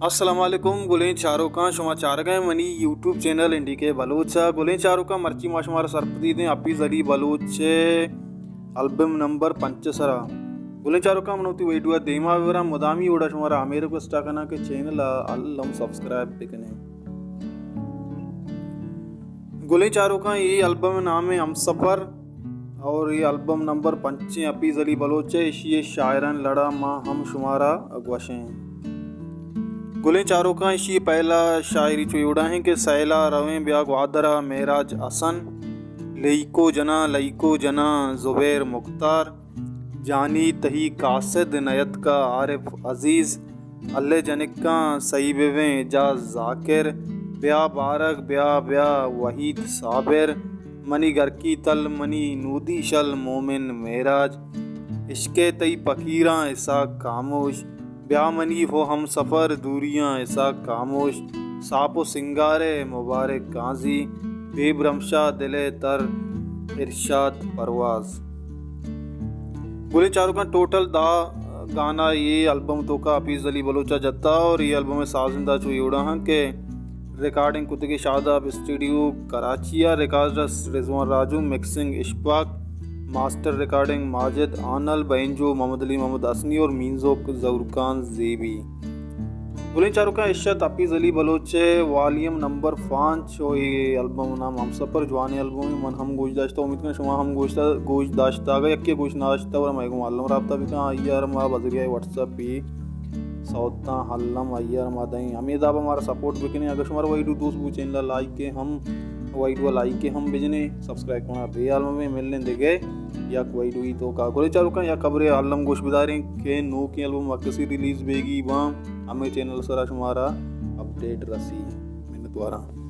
السلام علیکم گلیں چاروکاں، شما چارگ ءَ منی یوٹیوب چینل این ڈی کے بلوچ ءَ۔ گلیں چاروکاں، مرچی ما شمارا سرپدی دیں حفیظ علی بلوچ ءِ البم نمبر پنچ ءِ سرا۔ گلیں چاروکاں، من وتی ویڈیو ءَ دیما ببراں، مدامی وڑا شمارا ہمے ریکویسٹ ءَ کناں کہ چینل ءَ الم سبسکرائب بکنے۔ گلیں چاروکاں، اے البم ءِ نام اِنت ہمسفر اور اے البم نمبر پنچ اِنت، حفیظ علی بلوچ ءِ، ایشی ءِ شاعرانی لڑا ما ہم شمارا گوشیں۔ گلیں چاروکاں، ایشی ءِ پہلا شاعری چو اے وڑا اِنت کہ سیلا رویں بیا گوادر ءَ معراج حسن، لیکو جناں لیکو جناں زبیر مختار، جانی تئی قاصد نیتکا عارف عزیز، اللہ جنکاں سہی ببیں اعجاز ذاکر، بیا بارگ بیا بیا وحید صابر، منی گرکی تل منی نودی شل مومن معراج، عشق ءِ تئی پکیراں اسحاق خاموش، بیا منی ہو ہمسفر دوریاں اسحاق خاموش، ساپ و سنگار ءِ مبارک قاضی، بے برمشا دل ءِ تر ارشاد پرواز۔ گلیں چاروکاں، ٹوٹل دہ گانا اے البم توکا حفیظ علی بلوچ ءَ جتا اور اے البم ءِ سازندہ چو اے وڑا اَنت کہ ریکارڈنگ کتگی شاداب اسٹوڈیو کراچی ءَ، ریکارڈسٹ رضوان راجو، مکسنگ اشفاق، ماسٹر ریکارڈنگ ماجد آنل، بینجو محمد علی محمد حسنی اور میوزک ظہور خان زیبی۔ گلیں چاروکاں، اش ات حفیظ علی بلوچ ءِ والیوم نمبر پانچ ءُ اے البم ءِ نام ہمسفر، جوانیں البمے، من ہم گوش داشتہ، امید کناں شما ہم گوش دا-، گوش داشتہ، اگاں یکے گوش نہ داشتہ، گڑا مئے گوں الم رابطہ بکن، آئی ءَ را ما بذریعہ واٹس ایپ ءَ سوتاں الم آئی ءَ را ما دئیں۔ ہمے داب ءَ مارا سپورٹ بکنیں، اگاں شمارا ویڈیو دوست بوت، چینل ءَ لائک ءَ ہم، ویڈیو ءَ لائک ءَ ہم بجنیں، سبسکرائب کنگ ءَ بے حال مبیں، ملیں دگہ یک ویڈیو ءِ توکا۔ گلیں چاروکاں، یک خبرے الم گوش بداریں کہ نوکیں البم وقت کسی ریلیز بیگی باں، ہمے چینل ءِ سرا شمارا اپڈیٹ رسی۔ منتواراں۔